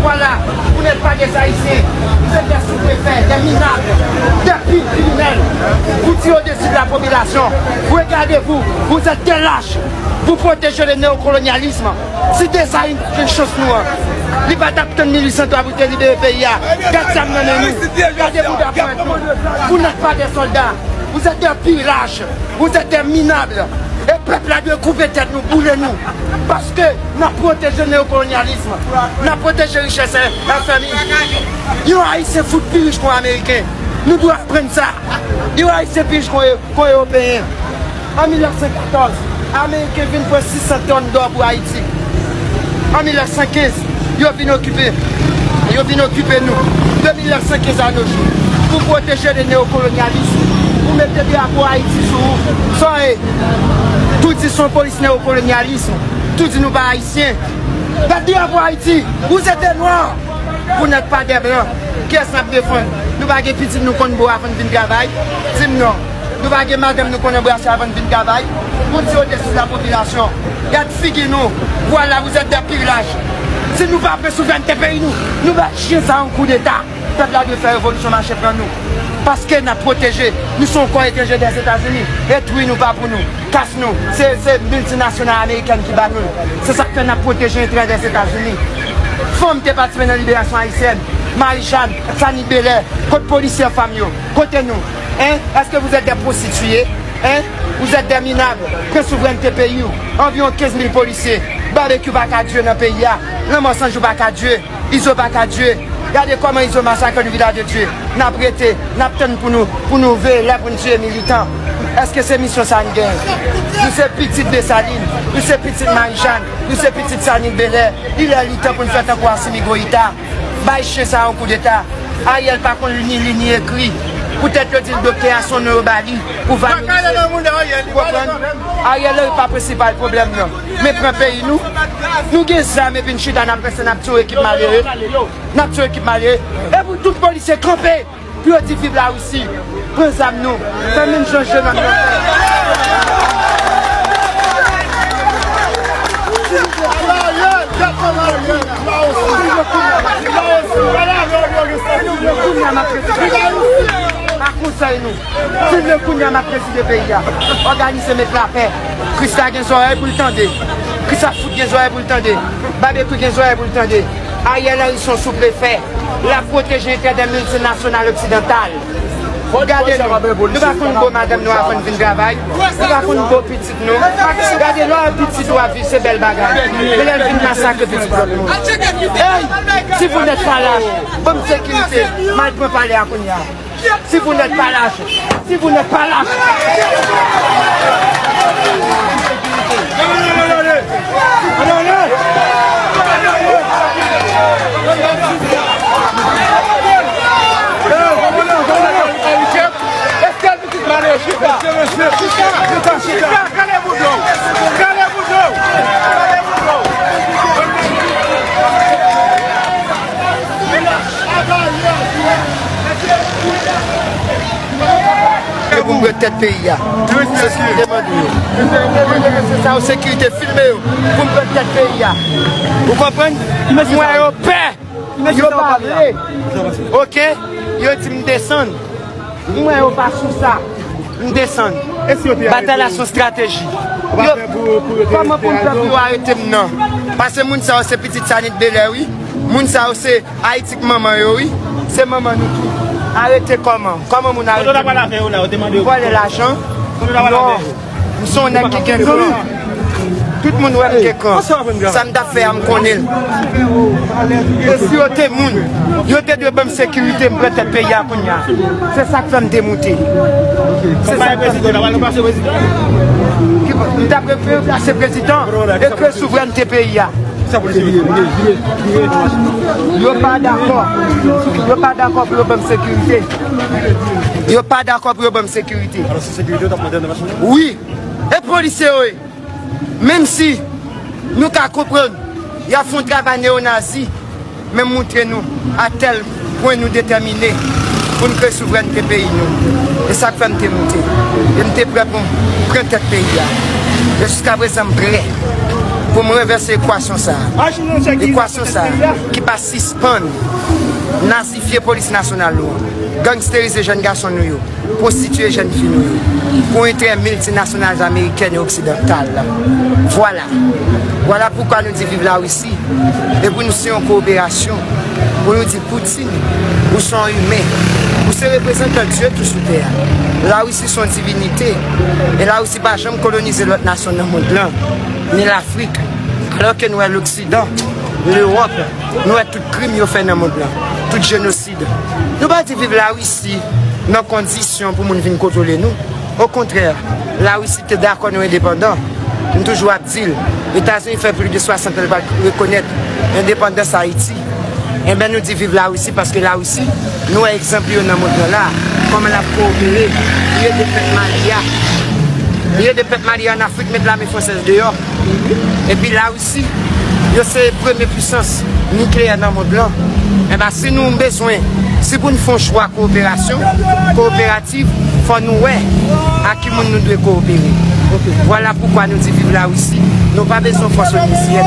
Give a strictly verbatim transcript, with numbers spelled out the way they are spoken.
Voilà, vous n'êtes pas des Haïtiens, vous êtes des sous-préfets, des minables, des pires criminels. Vous tirez au-dessus de la population. Regardez-vous, vous êtes des lâches. Vous protégez le néocolonialisme. Si Desalin pa t jwenn chans nou an, li pa t ap tann mil uit san twa pou te libere peyi a. Gad zam nan men nou. Gade bouda pran nou. Vous n'êtes pas des soldats. Vous êtes des pires lâches. Vous êtes des minables. E pèp la dwe koupe tèt nou, boule nou. Paske n ap pwoteje neyokolonyalism. N ap pwoteje richès F M I. Yon Ayisyen fout pi rich ke yon Ameriken. Nou dwe aprann sa. Yon Ayisyen pi rich ke yon, ke yon Ewopeyen. An mil nèf san katòz, Ameriken vin pran sis san tòn dò pou Ayiti. An mil nèf san kenz, yo vin okipe, yo vin okipe nou. De mil nèf san kenz à nos jours, pou pwoteje de neyokolonyalism, pou mete drapo Ayiti sou ou. Sa w ye? Tou di se yon polis neyokolonyalism. Tou di nou pa Ayisyen. Gad drapo Ayiti. Vous êtes des noirs. Vous n'êtes pas des blancs. Kiyès n ap defann? Nou pa gen pitit nou konn bo avan n vin travay? Di m non. Nou pa gen madanm nou konn anbrase avan n vin travay? Vous tirez au-dessus de la population. Gad figi nou. Voilà, vous êtes des pires lâches. Si nou pa pran souverènte peyi nou, nou bay chyen sa yon koudeta. Pèp la dwe fè revolisyon, mache pran nou. Paske n ap pwoteje. Nou se yon kò etranje Dèzetazini. Etwi nou pa pou nou. Kas nou, se, se miltinasyonal amerikèn ki ba nou l. Se sa k fè n ap pwoteje enterè Dèzetazini. Fanm te patisipe nan liberasyon ayisyèn. Marie Jeanne, Sanik Belair, kot polisye fanm yo? Kote nou? Hein? Est-ce que vous êtes des prostituées? Hein? Vous êtes des minables. Pran souverènte peyi w. Anviwon kenz mil polisye. Babekyou pa ka dure nan peyi a. Lanmò San Jou pa ka dure. Izo pa ka dure. Gade kòman Izo masakre nou, Vilaj de Dye. N ap rete, n ap tann pou nou, pou nou veye lè pou n tiye militan. Èske se misyon sa n genyen? Nou se pitit Desalin, nou se pitit Marijàn, nou se pitit Sanik Belè. Il est temps pou n fè tankou Asimi Goyita. Bay chen sa yon koudeta. Ariel pa konn li ni li ni ekri. Poutèt yo di l doktè a, se yon non yo ba li pou valorize. Ou konprann? Ariel Henry pa prensipal pwoblèm nan. Men pran peyi nou. Nou gen zam epi n chita n ap ranse, n ap tiye ekip malere. N ap tiye ekip malere. E pou tout polisye kanpe pou yo di viv Larisi. Pran zam nou. Fè menm jan jenòm yo fè. Kounye a m ap prezide. Pa konsèy nou. Fin le kounye a m ap prezide peyi a. Òganize, met lapè. Krista gen zòrèy pou l tande. Krista fout gen zòrèy pou l tande. Babekyou gen zòrèy pou l tande. Ariel Henry se yon souprefè. L ap pwoteje enterè de miltinasyonal oksidantal. Gade nou. Nou pa konn bo madanm nou avan n vin travay. Nou pa konn bo pitit nou. Gade lè w pitit ou ap viv, se bèl bagay. Men lè l vin masakre pitit lòt moun. Ey! Si vous n'êtes pas lâche, ban m sekirite. M al pran palè a kounye a. Si vous n'êtes pas lâche, si vous n'êtes pas lâche. Chita, chita, chita, kale bouda w. Kale bouda w. Kale bouda w. E pou m pran tèt peyi a. Se sa m te mande yo. Se sa yo sekirite, filme yo. Pou m pran tèt peyi a. Ou konprann? M wè yo pè. Yo pa vle. Oke? Yo di m desann. M wè yo pa sou sa. M desann. Batay la se yon estrateji. Yo, kòman pou m fè pou yo arete m nan? Paske moun sa yo se pitit Sanik Belè, wi. Moun sa yo se Ayiti k manman yo, wi. Se manman nou tou. Arete kòman? Kòman moun arete moun? Vòlè lajan? Non. M se yon nèg ki gen kran. Tout moun wè m gen kran. Sa m t ap fè a, m konnen l. E si yo te moun, yo te dwe ban m sekirite, m pran tèt peyi a kounye a. Se sa k fè m te moute. Se sa k fè m te moute. M t ap ranplase prezidan e kreye souvrènte peyi a. Yo pa dakò. Yo pa dakò pou yo ban m sekirite. Yo pa dakò pou yo ban m sekirite. Alò, se sekirite yo t ap mande nan machin nan? Wi. E polisye yo ye. Menm si nou ka konprann y ap fè yon travay neyonazi, men moutre nou a tèl pwen nou detèmine pou n kreye souvrènte peyi nou. E sa k fè m te moute. E m te prè pou m pran tèt peyi a. E jiskaprezan m prè. Pou m ranvèse ekwasyon sa a. Ekwasyon sa a ki pa sispann nazifye polis nasyonal nou an, gangsterize jèn gason nou yo, pwostitiye jèn fi nou yo pou enterè miltinasyonal amerikèn e oksidantal la. Vwala. Vwala poukwa nou di viv Larisi. E pou nou se yon kowoperasyon, pou nou di Poutine, ou se yon imen. Ou se reprezantan Dye tou sou tè a. Larisi se yon divinite. E Larisi pa janm kolonize lòt nasyon nan mond lan, ni Lafrik. Alòske nou wè Loksidan, Lewòp, nou wè tout krim yo fè nan mond lan, tout jenosid. Nou pa di viv Larisi nan kondisyon pou moun vin kontwole nou. Okontrè, Larisi te dakò nou endepandan. M toujou ap di l, Etazini fè plis de swasant an l pa t rekonèt endepandans Ayiti. Enben, nou di viv Larisi paske Larisi, nou wè egzanp yo nan mond lan la, kòman l ap kowopere, li ede pèp Mali a, li ede pèp Mali a ann Afrik met lame fransèz deyò. Epi Larisi, yo se premye pwisans nikleyè nan mond lan. Enben, si nou bezwen, si pou n fè yon chwa kowoperasyon, kowoperativ, fò nou wè a ki moun nou dwe kowopere. Vwala poukwa nou di viv Larisi. Nou pa bezwen fòs onezyèn.